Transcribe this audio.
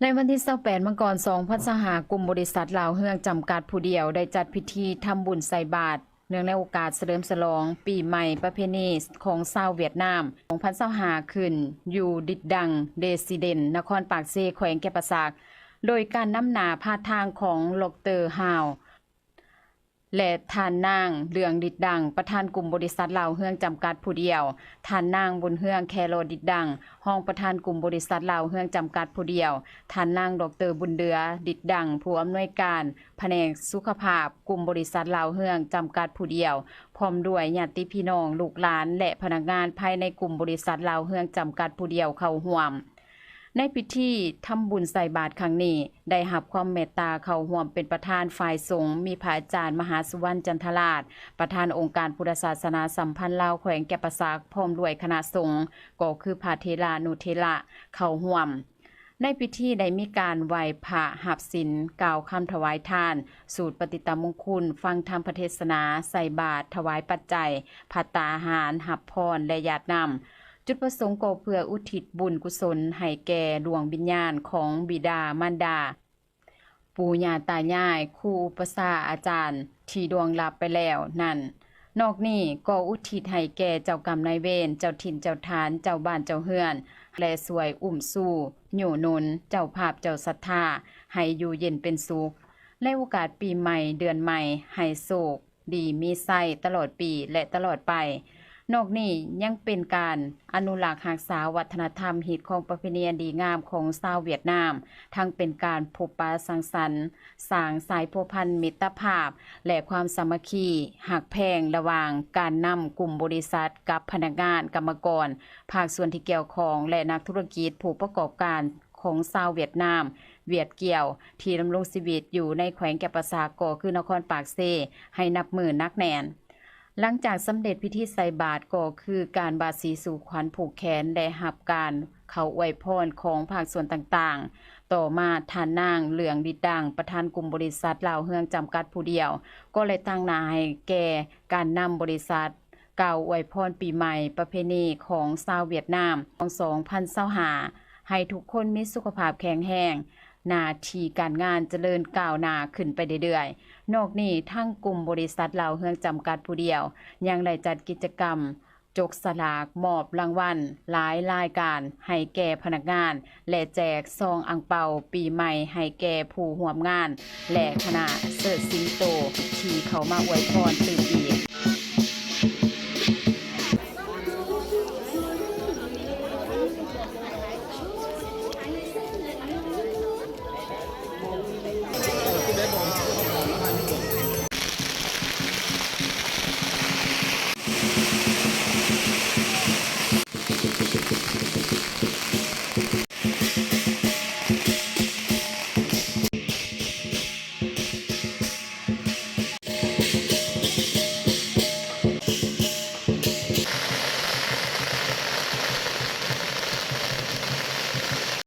ໃນວັນທີຊາວແປດ ມັງກອນ ສອງພັນຊາວຫ້າ ກຸ່ມບໍລິສັດລາວເຮືອງ ຈຳກັດຜູ້ດຽວ ໄດ້ຈັດພິທີທຳບຸນໃສ່ບາດ ເນື່ອງໃນໂອກາດສະເຫຼີມສະຫຼອງປີໃໝ່ປະເພນີຂອງຊາວຫວຽດນາມ ສອງພັນຊາວຫ້າ ຂຶ້ນຢູ່ດິດດັງເຣຊິເດັນ ນະຄອນປາກເຊ ແຂວງຈຳປາສັກ ໂດຍການນຳໜ້າພາທາງຂອງ ດອກເຕີ ຮາວ ແລະ ທ່ານນາງ ເຫຼືອງ ດິດດັງ ປະທານກຸ່ມບໍລິສັດລາວເຮືອງ ຈຳກັດຜູ້ດຽວ, ທ່ານນາງ ບຸນເຮືອງ ແຄລໍດິດດັງ ຮອງປະທານກຸ່ມບໍລິສັດລາວເຮືອງ ຈຳກັດຜູ້ດຽວ, ທ່ານນາງ ດອກເຕີ ບຸນເດືອ ດິດດັງ ຜູ້ອຳນວຍການພະແນກສຸຂະພາບກຸ່ມບໍລິສັດລາວເຮືອງ ຈຳກັດຜູ້ດຽວ, ພ້ອມດ້ວຍຍາດຕິພີ່ນ້ອງ, ລູກຫຼານ ແລະ ພະນັກງານພາຍໃນກຸ່ມບໍລິສັດລາວເຮືອງ ຈຳກັດຜູ້ດຽວເຂົ້າຮ່ວມ. ໃນພິທີທຳບຸນໃສ່ບາດຄັ້ງນີ້ ໄດ້ຮັບຄວາມເມດຕາເຂົ້າຮ່ວມເປັນປະທານຝ່າຍສົງ ມີພະອາຈານ ມະຫາສຸວັນ ຈັນທະລາດ ປະທານອົງການພຸດທະສາສະໜາສຳພັນລາວແຂວງຈຳປາສັກ ພ້ອມດ້ວຍຄະນະສົງ ກໍຄືພະເຖລານຸເຖລະເຂົ້າຮ່ວມ. ໃນພິທີໄດ້ມີການໄຫວ້ພະ ຮັບສິນ, ກ່າວຄຳຖະຫວາຍທານ, ສູດປະຕິດຕະມຸງຄຸນ, ຟັງທຳພະເທດສະໜາ, ໃສ່ບາດ, ຖວາຍປັດໄຈ, ພັດຕາອາຫານ, ຮັບພອນ ແລະ ຢາດນ້ຳ. ຈຸດປະສົງກໍເພື່ອອຸທິດບຸນກຸສົນໃຫ້ແກ່ດວງວິນຍານຂອງບິດາມານດາ, ປູ່ຍ່າຕາຍາຍ, ຄູອຸປະຊາອາຈານທີ່ລ່ວງລັບໄປແລ້ວນັ້ນ. ນອກນີ້ກໍອຸທິດໃຫ້ແກ່ເຈົ້າກຳນາຍເວນ, ເຈົ້າຖິ່ນເຈົ້າຖານ, ເຈົ້າບ້ານເຈົ້າເຮືອນ ແລະ ຊ່ວຍອຸ້ມຊູ, ຍູ້ໜູນ, ເຈົ້າພາບເຈົ້າສັດທາ ໃຫ້ຢູ່ເຢັນເປັນສຸກ. ໃນໂອກາດປີໃໝ່ເດືອນໃໝ່ ໃຫ້ໂຊກ ດີມີໄຊຕະຫຼອດປີ ແລະ ຕະຫຼອດໄປ. ນອກນີ້ຍັງເປັນການອະນຸລັກຮັກສາວັດທະນະທຳ, ຮີດຄອງປະເພນີອັນດີງາມຂອງຊາວຫວຽດນາມ, ທັງເປັນການພົບປະສັງສັນ, ສ້າງສາຍພົວພັນມິດຕະພາບ ແລະ ຄວາມສາມັກຄີຮັກແພງລະຫວ່າງການນຳກຸ່ມບໍລິສັດກັບພະນັກງານ, ກຳມະກອນ, ພາກສ່ວນທີ່ກ່ຽວຂ້ອງ ແລະ ນັກທຸລະກິດ, ຜູ້ປະກອບການ ຂອງຊາວຫວຽດນາມ ຫວຽດກຽວ ທີ່ດຳລົງຊີວິດຢູ່ໃນແຂວງຈຳປາສັກ ກໍຄືນະຄອນປາກເຊ ໃຫ້ນັບມື້ໜັກແໜ້ນ. ຫຼັງຈາກສຳເລັດພິທີໃສ່ບາດ ກໍຄືການບາດສີສູ່ຂວັນຜູກແຂນ ແລະ ຮັບການເຂົ້າອວຍພອນຂອງພາກສ່ວນຕ່າງໆ. ຕໍ່ມາທ່ານນາງ ເຫຼືອງ ດິດດັງ ປະທານກຸ່ມບໍລິສັດລາວເຮືອງ ຈຳກັດຜູ້ດຽວ ກໍໄດ້ຕາງໜ້າໃຫ້ແກ່ການນຳບໍລິສັດ ກ່າວອວຍພອນປີໃໝ່ປະເພນີຂອງຊາວຫວຽດນາມ ສອງພັນຊາວຫ້າ ໃຫ້ທຸກຄົນມີສຸຂະພາບແຂງແຮງ, ໜ້າທີ່ການງານຈະເລີນກ້າວໜ້າຂຶ້ນໄປເລື້ອຍໆ. ນອກນີ້, ທາງກຸ່ມບໍລິສັດລາວເຮືອງ ຈຳກັດຜູ້ດຽວ ຍັງໄດ້ຈັດກິດຈະກຳຈົກສະຫຼາກມອບລາງວັນຫຼາຍລາຍການໃຫ້ແກ່ພະນັກງານ ແລະ ແຈກຊອງອັ່ງເປົາປີໃໝ່ໃຫ້ແກ່ຜູ້ຮ່ວມງານ ແລະ ຄະນະເຊີດສິງໂຕທີ່ເຂົ້າມາອວຍພອນຕື່ມອີກ.